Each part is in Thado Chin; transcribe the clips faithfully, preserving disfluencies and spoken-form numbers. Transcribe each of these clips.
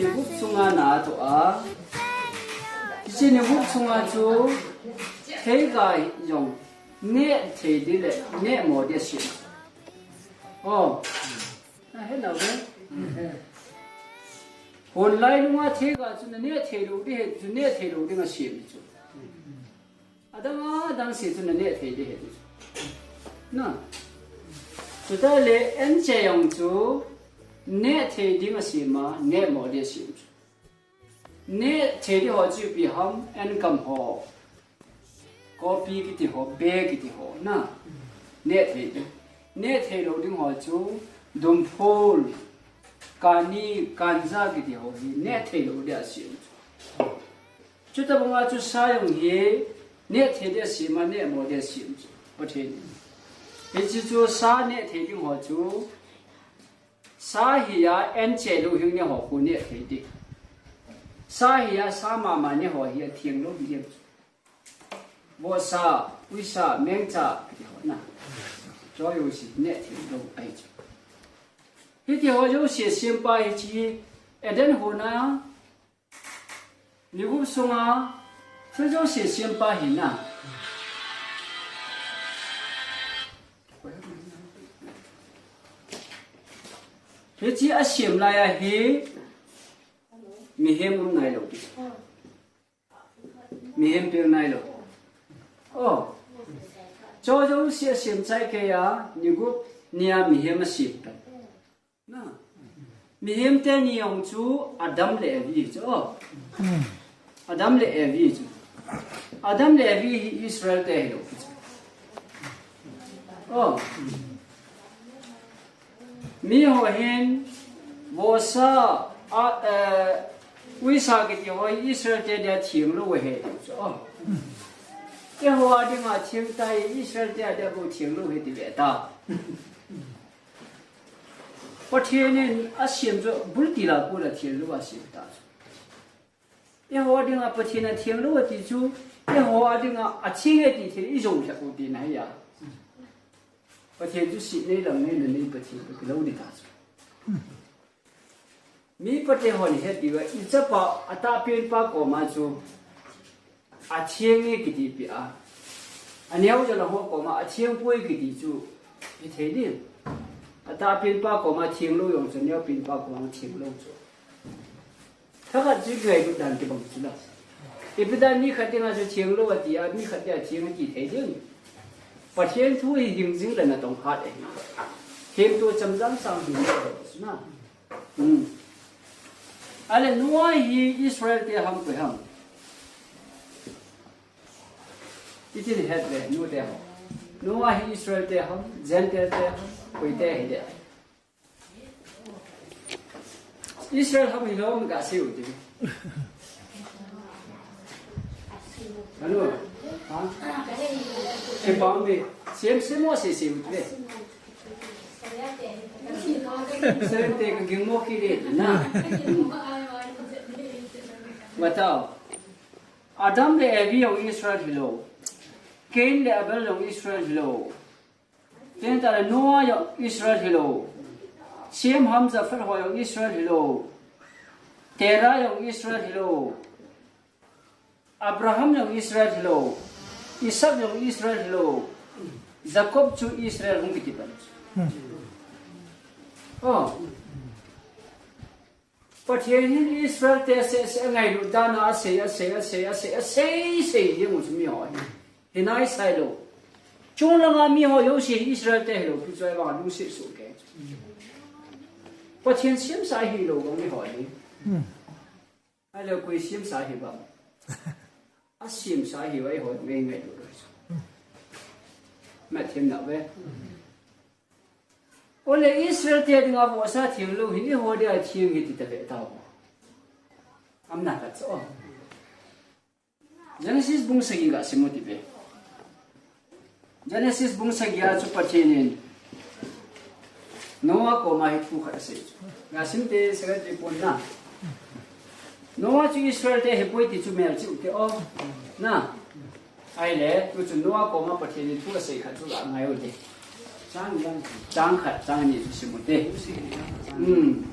Ni gup chunga na atoh a. Hiche ni gup chunga chu theiga jong neh thei ding le neh mo ding asem. Oh. Na he nau ve. Hon lailunga theiga chu na neh thei lou ding ahi chu, neh thei lou ding asem chu. Adang adang se chu na neh thei ding ahi chu. Na. Chutah le anche jong chu neh thei ding asem a, neh mo ding asem chu. Neh thei ding ho chu ipi ham, ankam ho. Coffee kiti ho, beer kiti ho, na. Neh thei ding. Neh thei lou ding ho chu, dumphul, kani, ganja kiti ho hi, neh thei lou ding asem chu. Chuti banga chu sa jong hi, neh thei ding asem a, neh mo ding asem chu. Pathen. Hiche chu sa neh thei ding ho chu, sa hi a, anche lou hing neh ho khu neh thei ding. Sa hi a, sa mama neh ho hi atheng lou ding chu. Vohsa, uisa, mengcha, kiti ho na. Chu jouse neh thei lou ahi chu. Hiti ho jouse sempa hiche Eden hon a, ni gup sunga, thil jouse sempa hi na. Hiche asem lai a hi, mihem um nailou. Mihem pel nailou. Oh. Chu jouse asem chai kei a, ni gup ni a mihem asem tai. Na. Mihem teni jong chu Adam le Evi chu. Oh. Adam le Evi chu. Adam le Evi hi Israel te hilou chu. Oh. Mi ho hin, vohsa, a, eh, uisa kiti ho hi Israel te dia theng lou ahi. Oh. Eiho a dinga theng tai, Israel te dia bou theng lou ahi ti ve ta. Pathen in asem chu bulti la pu la theng lou asem ta chu. Eiho dinga Pathen atheng lou ati chu, eiho dinga atheng e ti thil ijou lheh u tina ahi a. Pathen chu sih nei lam nei na nei Pathen toh kilou ding ta chu. Mi pate hon het diu a, ichapa atahpen pa koma chu atheng e kiti peh a. Aneo jal ho koma atheng poi kiti chu hithei ding. Atahpen pa koma theng lou jong chu, aneopen pa koma theng lou chu. Thakhat chu ngailut dan kibang chu la. Ipi dan mi khat dinga chu theng lou ati a, mi khat dinga theng ati thei ding. Pathen thu hi hing jing le natong khat ahi. Themto cham jang sang hing le na. Hmm. Ahile Noah hi Israel te ham koi ham? Iti het ve, nu te ho. Noah hi Israel te ham, Gentile te ham, koi te hi de. Israel ham hilou ham gasei u ti. Alo. Ha? Kipah e. Sem sem mo sei sei u ti. Seven te kaging mo kit e na. Batao. Adam le Evi jong Israel hilou. Cain le Abel jong Israel hilou. Tin tale Noah jong Israel hilou. Shem ham Japheth ho jong Israel hilou. Terah jong Israel hilou. Abraham jong Israel hilou. Isaac jong Israel hilou. Jacob chu Israel hung kiti pan. Oh. Pathen hin Israel te seh seh angailut dan a asei, asei, asei, asei, asei, sei jeng u chu mi ho hi. Hinai sai lou. Chung langa mi ho jouse hi Israel te hilou pi chu ahivang lungset soh kei. Pathen semsa hilou bang mi ho hi. Ahile koi semsa hi bang. Asemsa hi vai ho ngai ngai lou. Mathem na ve. Ole Israel te dinga vohsa theng lou hi, eiho dia theng hi ti ta ve tao. Amna khat chu. Genesis bung sagi gasim u ti ve. Genesis bung sagi a chu Pathen in Noah koma hi thu khat asei chu. Gasim te secretary pon na. Noah chu Israel te hipoi ti chu melchih u te o. Na. Ahile, tu chu Noah koma Pathen in thu asei khat chu la ngai u te. Chang khat, chang ni chu sim u te. Hmm.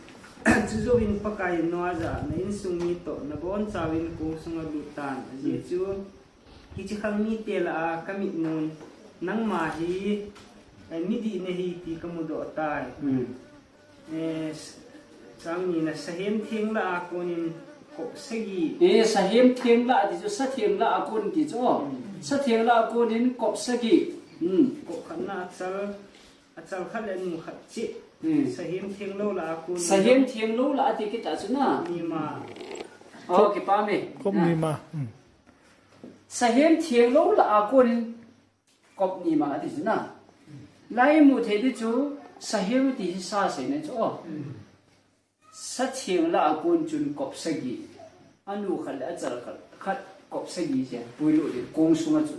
Chujouvin Pakai in Noah jah a, na insung mi toh nabonchauvin kong sunga lut tan. Ajeh chu, hiche khang mite lah a kamit mun, nangma hi, eh, midih nahi ti kamudoh tai. Eh, s-, chang nina, sahem theng lah a konin kop sagi. Eh, sahem theng lah a ti chu, satheng lah a kon ti chu. Satheng lah a konin kop sagi. Kop khatna achal, achal khat le anu khat cheh. Sahem theng lou lah a kon. Sahem theng lou lah a ti kit a chu na. Nima. Oh, kipah e. Kop nima. Sahem theng lou lah a konin kop nima ati chu na. Lai mu thei di chu, sahem ti hi sa sei na chu, oh. Satheng lah a kon chun kop sagi. Anu khat le achal khat, khat kop sagi jen puilut di kong sunga chu.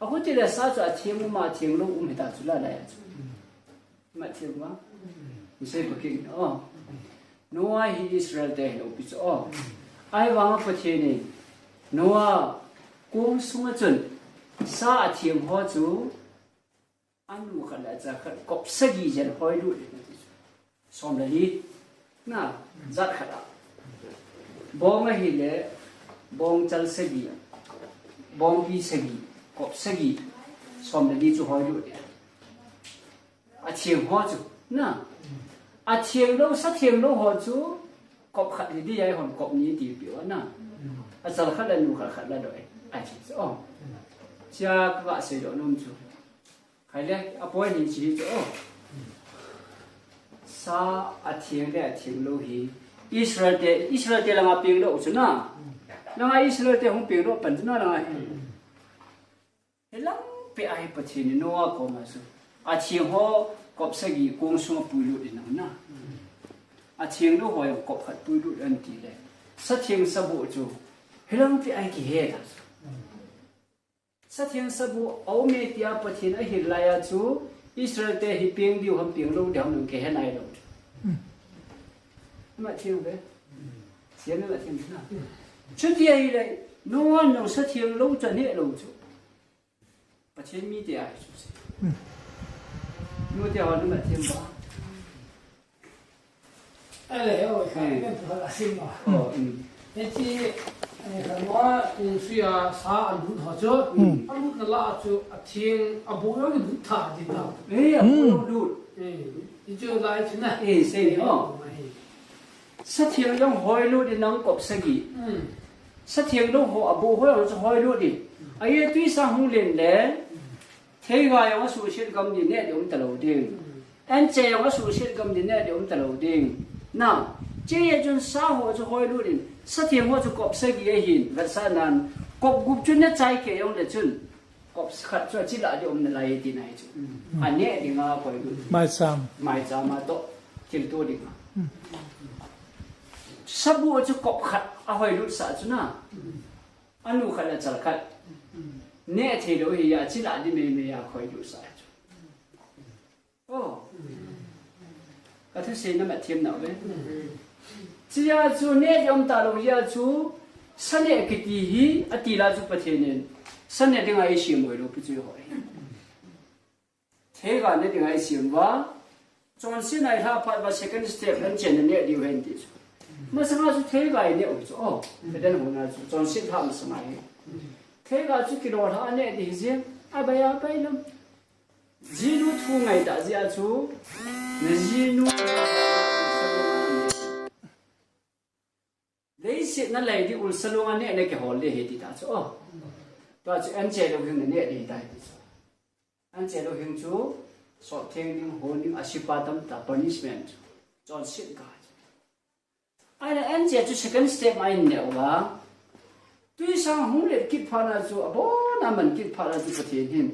Achuti le sa chu atheng um a, atheng lou um hita chu la lai a chu. Matthew ma. Isei pakin, oh. Noah hi Israel te hilou pi chu, oh. Ahivanga Pathen in Noah kong sunga chun sa atheng ho chu anu khat le achal khat kop sagi jen hoilut in ati chu. Som le li. Na, jat khat a. Bong ahile, bong chal sagi, bongpi sagi, kop sagi, som le li chu hoilut in. Atheng ho chu, na. Atheng lou, satheng lou ho chu, kop khat hi di ahi hon kop ni ti pi u na. Achal khat le anu khat khat la doh e. Ahi chu, oh. Chia ka seidoh nom chu. Khai le, a point hi chu, oh. Sa atheng le atheng lou hi. Israel te, Israel te langa peng doh chu na. Langa Israel te hung peng doh pan chu na langa hi. Hilang peh a hi Pathen in Noah koma chu, atheng ho kop sagi kong sunga puilut in na. Atheng lou ho jong kop khat puilut in ati le. Satheng saboh chu, hilang peh a hi kihe ta chu. Satheng saboh, aume tia Pathen ahil lai a chu, Israel te hi peng diu ham peng lou diu ham jong kihe nailou. Matthew ve. Siam Matthew na. Chuti ahile, Noah in jong satheng lou chu aneh lou chu. Pathen mite ahi chu se. Note ho nunga them ba. Ele, oi, kha, ken tu hala sim ma. Oh, mm. Eti, eh, kha ma, kung suya sa alut ho chu. Alut na la chu, atheng, aboh jong lut tha di ta. Eh, aboh jong lut. Eh, i chu lai chu na. Eh, sei ni, oh. Satheng jong hoilut in nang kop sagi. Satheng lou ho, aboh ho jong chu hoilut in. Ahi, tuisang hung len le. Theiga jong asuhset gam din neh di um talou ding. Anche jong asuhset gam din neh di um talou ding. Na, chejeh chun sa ho chu hoilut in, satheng ho chu kop sagi ahin, vetsahnan, kop gup chu nachai kei jongle chun, kop khat chu achilah di um nalai tina ahi chu. Aneh dinga hoilut. Maicham. Maicham a toh, thilto dinga. Saboh chu kop khat ahoilut sah chu na. Anu khat le achal khat. Neh thei lou hi a, achilah di meimei a hoilut sah chu. Oh. Ka thusei na mathem nau ve. Chia chu neh di um talou jeh a chu, sa neh kiti hi, ati la chu Pathen in. Sa neh dinga eisem hoilou pi chu ho. Theiga neh dinga eisem uva, chonsetna ilha phat uva second step anche na neh diu ahi ti chu. Masanga chu theiga ineh u chu, oh, kaden hona chu, chonset lha masanga hi. Theiga chu kilolha a neh di hijeh, abai abai lou. Jinu thu ngaitah jeh a chu, na jinu Leiset nalai di ulsa lunga neh na kihol di ahi ti ta chu, oh. Tua chu anche lou hing naneh di tai ti chu. Anche lou hing chu, sot theng ding, hon ding, asipa tamtah, punishment chu. Chonset ga chu. Ahile anche chu second step ma in neh uva. Tuisang hung let kit phat na chu, abon a man kit phat na chu Pathen hin.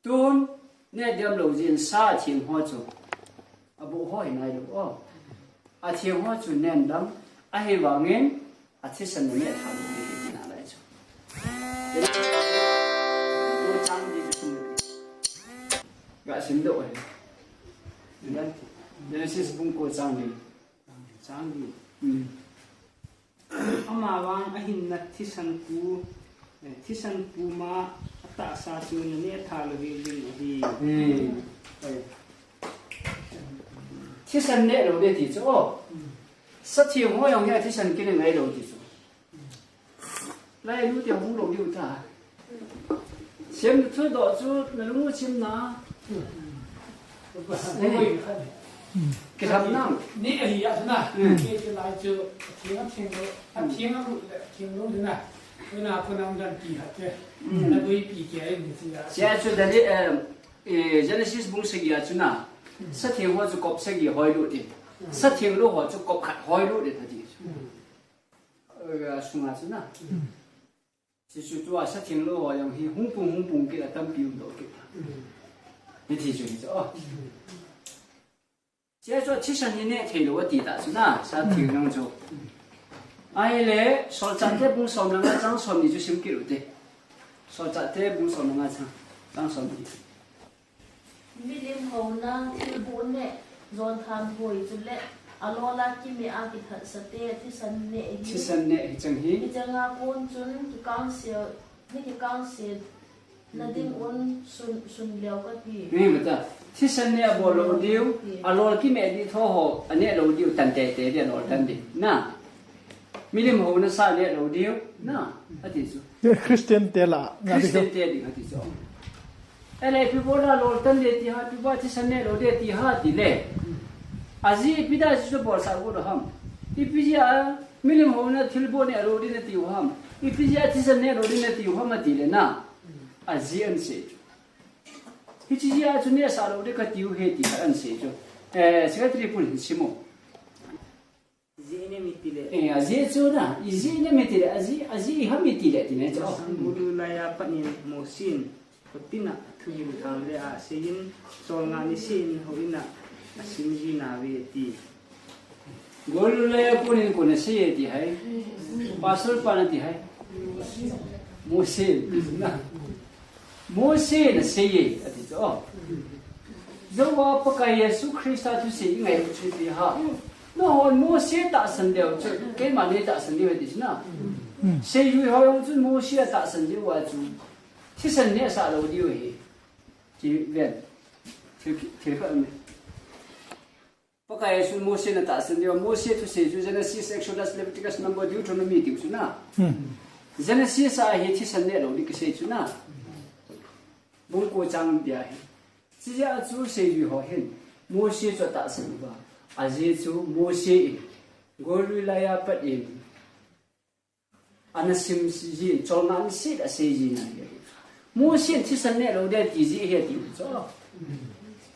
Tun, neh diam lou jeh in sa atheng ho chu. Aboh ho hi nailou, oh. Atheng ho chu neh ding, ahivangin, athisan neh tha lou ding tina lai chu. Ko chang di chu. Ga sim doh ahi. Genesis bung ko chang di. Chang di. Hmm. Amavang ahinna thisan pu, eh, thisan puma atahsa chu naneh tha lou hel ding ahi. Hmm. Oi. Thisan neh lou ding ti chu, o. Satheng ho jong hi a thisan kit ngai lou ti chu. Lai nu te hung lou diu ta. Sem thu doh chu na lung u chim na. Kitham nam. Ni ahi a na. Hmm. Ni ti lai chu, a theng a theng lou, a theng a lou le, a theng lou na. Ko na ko nam dan ti ha te. Hmm. Na dui pi ke ai ni ti a. Sia chu dali, eh, eh, Genesis bung sagi a chu na. Satheng ho chu kop sagi hoi lut in. Satheng lou ho chu kop khat hoi lut in ati chu. Hmm. Eh, a sunga chu na. Hmm. Chuchu tua satheng lou ho jong hi hung pung hung pung kit a tampi um doh kit. Hiti chu hi chu, o. Chia chu thisan hi neh thei lou ati ta chu na, satheng jong chu. Ahile, Solchahte bung som le nga chang som ni chu sim kit u te. Solchahte bung som le nga chang, chang som ni. Milim houna thilboh neh, jon thanhoi chule alol a kimeh a kithatsate thisan neh hi. Thisan neh hi chang hi. Hicheng a kon chun kikangse, ni kikangse na ding un sun, sun leu kati. Ni bata. Thisan neh abol lou diu, alol kimeh ding tho ho, aneh lou diu, tan teitei ding, alol tan ding. Na. Milim houna sa neh lou diu, na, ati chu. Christian te la, na Christian te ding ati chu. Ele ipi bola lol tan ding ti ham, ipi bola thisan neh lou ding ti ham ti le. Ajeh ipi dia chu bol sa u lou ham. Ipi jeh a milim houna thilboh neh lou ding na ti u ham. Ipi jeh a thisan neh lou ding na ti u ham ati le na. Ajeh ahin sei chu. Hiche jeh a chu neh sa lou ding kati u ahi ti khat ahin sei chu. Eh, secretary pun hin sim o. Ajeh inem itile. Eh, ajeh chu na, ijeh inem itile, ajeh, ajeh iham itile, ti ne chu. Golui laiya pat in Mosen, hotin a thuhil lhang le aseiyin, cholngah niseh in houin a asim ji nauve ti. Golui laiya konin kona sei e ti ham. Pastor pan ati ham. Mosen, na. Mosen asei e, ati chu. Jouva Pakai Jesu Christa thusei i ngai u chu ipi ham. Nangho Mosen tahsan diu chu, keima nei tahsan diu ahi ti chu na. Seijui ho jong chun Mosen atahsan diu a chu. Thisan neh sa lou diu ahi. Ti ven. Thil, thil khat um e. Pakai Jesu Mosen atahsan diu, Mosen thusei chu Genesis, Exodus, Leviticus, Number, Deuteronomy tiu chu na. Hmm. Genesis a hi thisan neh lou ding kisei chu na. Bung ko chang bia hi. Chijeh a chu seijui ho hin Mosen chu atahsan uva. Ajeh chu Mosen in golui laiya pat in ana sim ji, cholngah niseh a sei ji na hi. Mosen thisan neh lou ding ti ji ahi ti chu.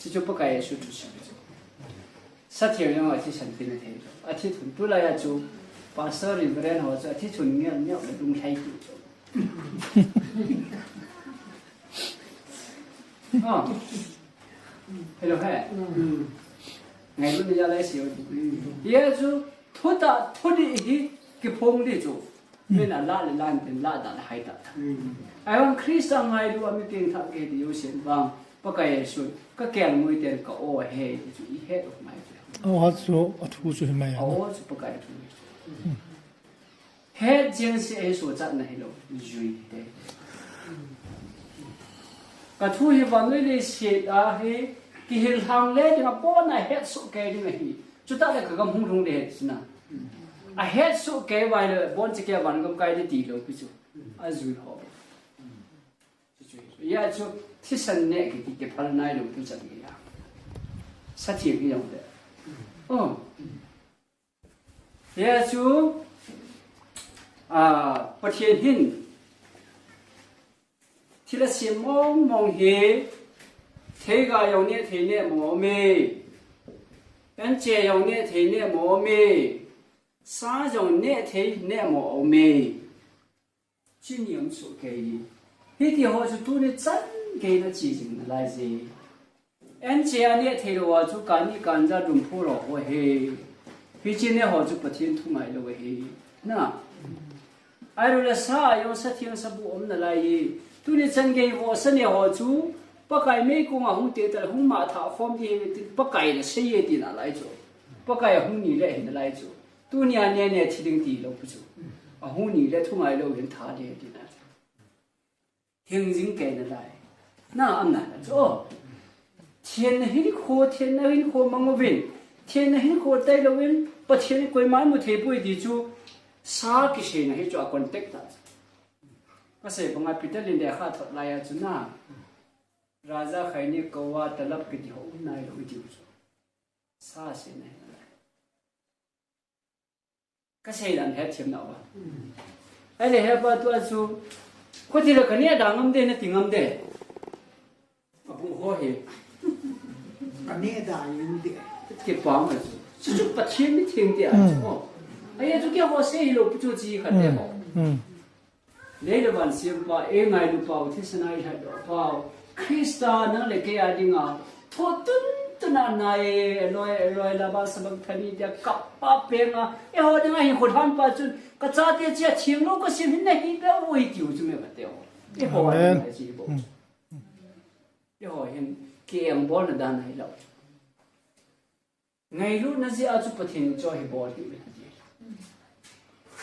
Chuchu Pakai Jesu thusei chu. Satheng jong athisan pi na thei. Athi thun tulai a chu Pastor Reverend ho chu athi thun ngel ngel le lunglhai ti chu. Ah. Hello, he. Mm. Ngailut na jal a i sei u. Mm. Hia chu, thutah, thudih hi kiphong ding chu. Mm. Min a lah le lan tin lah dan hai ta. Mm. Ahivang Christa ngailu a mi pengthah kei ti jousen vang. Pakai Jesu, ka kelngoi ten ka aw ahi ti chu i het u ngai chu. Aw chu, athu chu hi mai a. Aw chu Pakai thu. Mm. Het jeng seh ahi, suhchatna hilou, jui te. Ka thu hi vannoi leiset a hi, kihil lhang le ding a pon a het soh kei ding ahi. Chutah le ka gam hung lhung ding ahi tina. A het soh kei uva ahile, bon che kei a van gam kai ding tilou pi chu. Ajui ho. Chu chu. Hia chu, thisan neh kiti kiphal nailou tu chan gei a. Satheng hi jong le. Oh. Hia chu, a, Pathen hin thil asem mong mong hi, theiga jong neh thei neh mo aume, anche jong neh thei neh mo aume, sa jong neh thei neh mo aume. Chi niam soh kei. Hiti ho chu tuni chan gei in ache jing nalai je. Anche a neh theilou a chu kani kanja dum phu lou ho hi. Hiche neh ho chu Pathen thu ngailou ahi. Na. Ahilou le sa a jong satheng sabuh um nalai e. Tuni chan gei vohsa neh ho chu Pakai meikong a hung teh tah le hung mangthah khom ding ahi tin Pakai in asei e ti nalai chu. Pakai ahung ni le ahi nalai chu. Tunia neh neh thi ding tilou pi chu. Ahung ni le thu ngailou hin tha ding tina chu. Hing jing kei nalai. Na am na chu. Thienna hinkho, thienna hinkho mang uvin. Pathen a hin kho tai louvin, Pathen koima mu thei poi ti chu, sa kiseina hi chu a contact ta chu. Ka sei banga Peter in lekha thot lai a chu na, Raja khaini kouva talab kiti ho um nai lou i tiu chu. Sa seina hi. Ka sei dan hethem nau va. Ahile hepa tua chu, khuti la ka neh da ngam de, na ti ngam de. A bu ho he. Ka neh da ngam de. Kipah ma chu. Chu chu Pathen mitheng te a chu. Ahia chu keiho sei hilou pi chu chi khat te ho. Lei le van sempa, eingailu pau, thisan a eilhatdoh pau, Christa nang le kei a dinga, tho tuntun a nai, Eloi, Eloi, lama sabachthani tia kap pa penga, eiho dinga hinkho lhang pa chun, ka chate chia theng lou ka sem hin nahi be ui tiu chu me ka teo. Eiho a dinga chi bo. Eiho hin, kiengbolna dan ahi lou. Ngailutna jeh a chu Pathen in chu hi bol hi.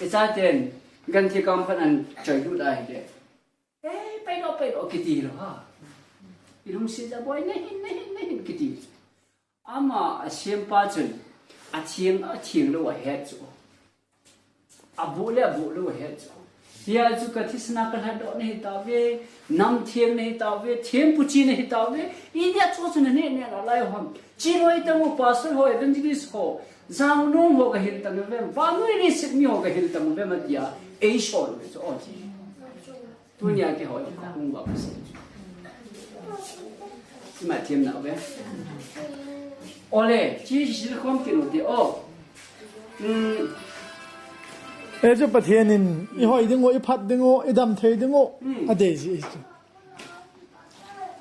I chaten, ganthi kam khat an choi lut ahile. Ei, pai lo, pai lo, kiti lo ha. I lungset a boi, nahin, nahin, nahin, kiti. Ama a sempa chun, a theng, a theng lou a het chu. A bu le a bu lou het chu. Hia chu ka thisan a ka lhatdoh nahi tauve, nam theng nahi tauve, thempu chi nahi tauve, India chu chu na neh neh nalai ham. Chi loi tang u pastor ho, evangelist ho, jang nung ho ka hil tang u vem, vannoi leiset mi ho ka hil tang u vem atia, ei sol u ve chu o chi. Tunia keiho ka hung va ka sei chu. Ima themna ve. Ole, chi sil khom kit u ti o. Hmm. E chu Pathen in, i hoi ding u, i phat ding u, i dam thei ding u, hmm, a dei ji chu.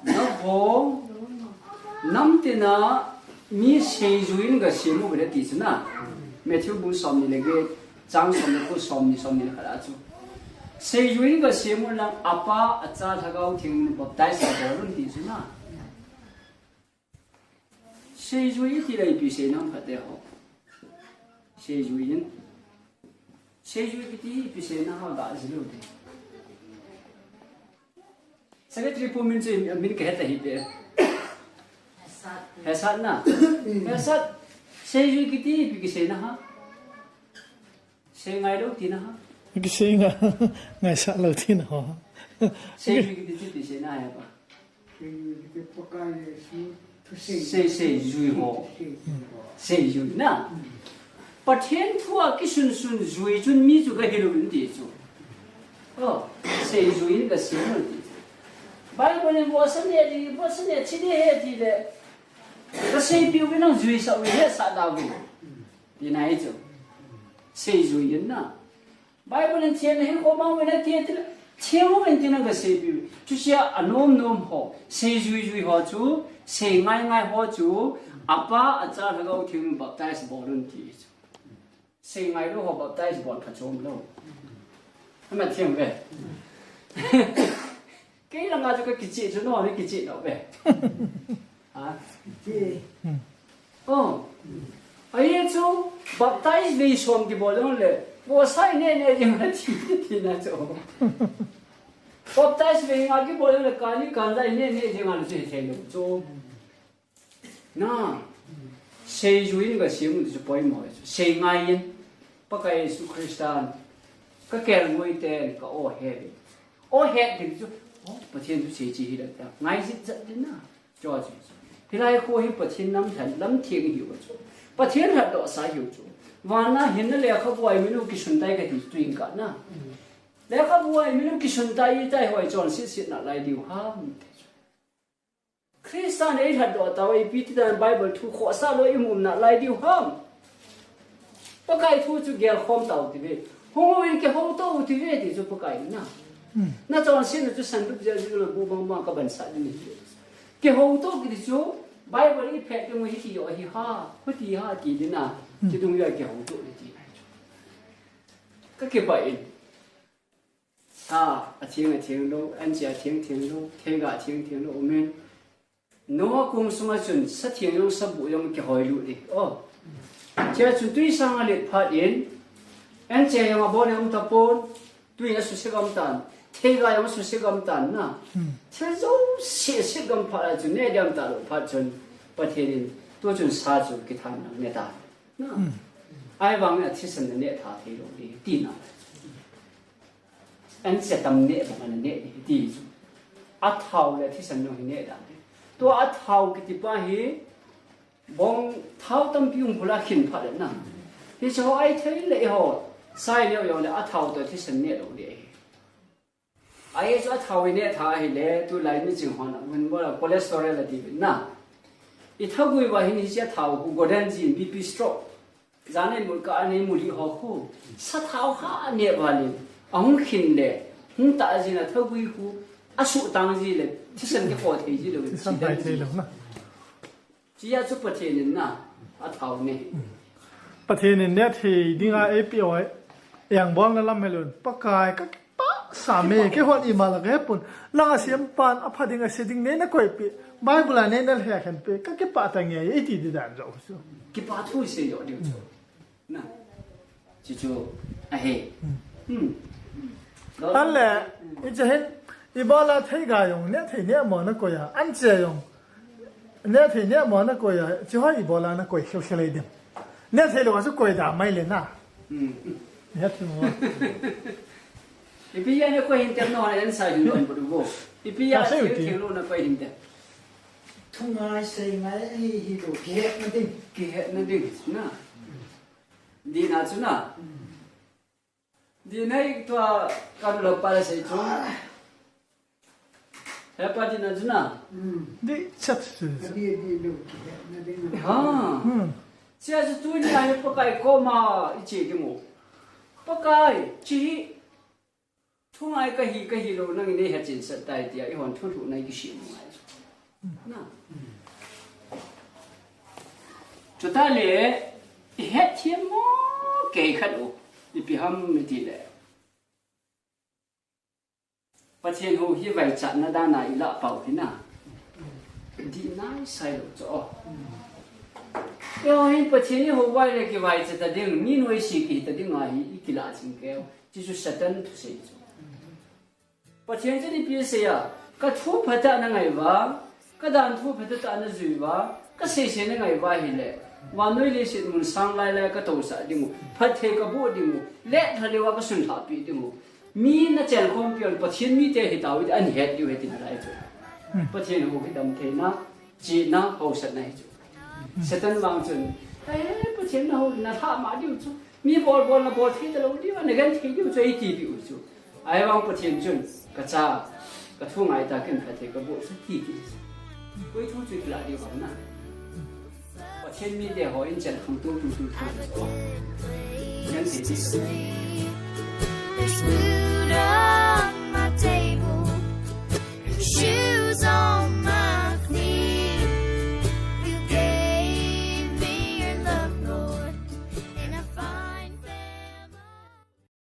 Nangho, nam tina mi seijui in gasem u ve ti chu na. Matthew bu som ni le get, chang som ni ko som ni, som ni le khat a chu. Seijui in gasem u lang apa, acha, lhagao theng in baptize a bol un ti chu na. Seijui iti le ipi sei nam khat te ho. Seijui in. Seijui kiti ipi sei na ha ga ji lou te. Secretary pu min chu min ka het ahi te. Hesat na. Hesat. Seijui kiti ipi kisei na ha. Sei ngai lou tina ha. Kisei nga, ngaisah lou tina ha. Seijui kiti chu ipi sei na ha pa. Seijui kiti Pakai Jesu thusei. Sei, seijui ho. Seijui ho. Seijui na. Pathen thu a kisun sun jui chun mi chu ka hilou in ti chu. O, seijui in ka sei lou ti chu. Bible in vohsa neh di, vohsa neh chi di he ti le. Ka seipiu ve nang juisah u hesah da ve. Ti na hi chu. Seijui in na. Bible in theng nahi kho bang ve na ti ti le. Theng u in ti nang ka seipiu ve. Chuche a nom nom ho. Seijui jui ho chu. Sei ngai ngai ho chu. Apa, acha, lhagao theng baptize bol un ti chu. Sei ngai lou ho baptize bol pha chom lou. Ama theng ve. Kei langa chu ka kicheh chu no ni kicheh lou ve. Ha? Kicheh. O. Ahi chu baptize vei som kibol jong le. Vohsa i neh neh jing a thi, thi na chu. Baptize vei nga kibol jong le kani kanja i neh neh jing a le chu thei lou chu. Na, seijui in ka sem u chu poimo chu. Sei ngai in, Pakai Jesu Christan, ka kelngoi ten ka o he ve. O he ding chu, o, Pathen thusei chi hi la ta. Ngai jit jat din na. Cho chu. Hilai kho hi Pathen nam than, lam theng hi u chu. Pathen lhatdoh sa hi u chu. Vana hinna lekhabu a iminu kisun tai ka ti tu in ka na. Lekhabu a iminu kisun tai i tai hoi chonset set nalai diu ham. Christan eilhatdoh tauve, ipi ti dan Bible thu khohsah lou i um nalai diu ham. Pakai thu chu gelkhom tau ti ve. Hung uvin kihouto u ti ve ti chu Pakai na. Hmm. Na chonsetna chu sandup jel jel na bu bang bang ka bansah ding hi. Kihouto kiti chu Bible i phet ding u hi ti u hi ha, khuti ha ti ding na. Hmm. Ti dung ya kihouto ni ti na chu. Ka kipah in. Sa atheng atheng lou, anche atheng theng lou, theiga atheng theng lou, amen. Noah kong sunga chun, sa theng jong, sa buh jong kihoi lut e. O. Chea chun tui sanga let phat in, anche jong abon a um tapon, tui in asuse gam tan, theiga jong asuse gam tan na. Hmm. Thil jouse ase gam phat a chun, neh diam talou phat chun, Pathen in, Tuchun sa chu kithan nang ne ta. Na. Ahivang a thisan na ne tha thei lou di, tina. An se tam ne bang na ne di, ti chu. A thao le thisan no hi ne da. Tua a thao kiti pa hi, bong thao tampi um bula khin pha le na. Hi chu ai thei le ho. Sai le yo le a thao to thisan ne lou di. Ahi chu a thao i ne tha ahile, tulai mi ching hon, mun bola cholesterol a ti na. I thagui va hin hi cha thao khu godan jin B P stroke. Janai mul ka anei muli ho khu. Sa thao kha ne va le. A hung khin le, hung ta jin a thagui khu. A su tang ji le, thisan ke ko thei ji le. Thisan thei thei lo na. Chia chu Pathen in na, a thao ne. Pathen in ne thei dinga ei pe oi. Yang bol na lam helun. Pakai ka pa sa me ke hon i mala ke pun. Langa siam pan a pha ding a se ding ne na koi pe. Bible a ne na le khen pe. Ka ke pa ta nge ei ti di dan jo su. Ki pa thu se jo di chu. Na. Chu chu. A he. Hmm. An le, i che hin, i bola thei ga yong, ne thei ne mo na koi a. An che yong. Ne thei ne mo na koi a, chi hoi i bola na koi khel khel ai dem. Ne thei lo a chu koi da mai le na. Hmm. Ne thei mo. Ipi ya ne koi hin tem no ha en sa hin lo an bu du bo. Ipi ya thei thei lo na koi hin tem. Thungai sei ngai hi hi lo ki het na ding. Ki het na ding na. Di na chu na. Di na i tua ka lo pa le sei chu. He pa di na chu na. Di chat chu. Di di lo ki het na ding. Ha. Sia chu tu ni a he Pakai koma i che ding mo. Pakai chi hi. Thungai ka hi, ka hi lo, nang in nei hechin sat tai tia, i hon thulhuh nai kisem ngai. Na. Chuta le, i het thiam mo, kei khat u, ipi ham i ti le. Pathen ho hi vaichatna dan a i lah pau hi na. Di nai sai lo chu. Eiho hin Pathen i ho vai le kivaicha ta ding, mi noise kihita ding ahi, i kilah jing keu. Chuchu Satan thusei chu. Pathen chun ipi asei a, ka thu phatah na ngai uva, ka dan thu phatah tah na jui uva, ka seisei na ngai uva ahile, vannoi leiset mun sang lai lai ka tousah ding u, phatthei ka boh ding u, let lha leuva ka sunlhah peh ding u. Mi na chenkhompi hon Pathen mite hitau hite, ahin het diu ahi tina lai chu. Pathen ho hi damtheina, chihna, haosatna hi chu. Satan vang chun, eh, Pathen na ho, na lhah ma diu chu. Mi bol bol na bol thei talou diu, na genthei diu chu, eiti diu chu. Ahivang Pathen chun, ka cha, ka thu ngai ta ken phatthei ka boh chu, ti ti. Koi thu chu kilah diu ham na. Pathen mite ho in chenkhom tutu tu chu. Genthei diu.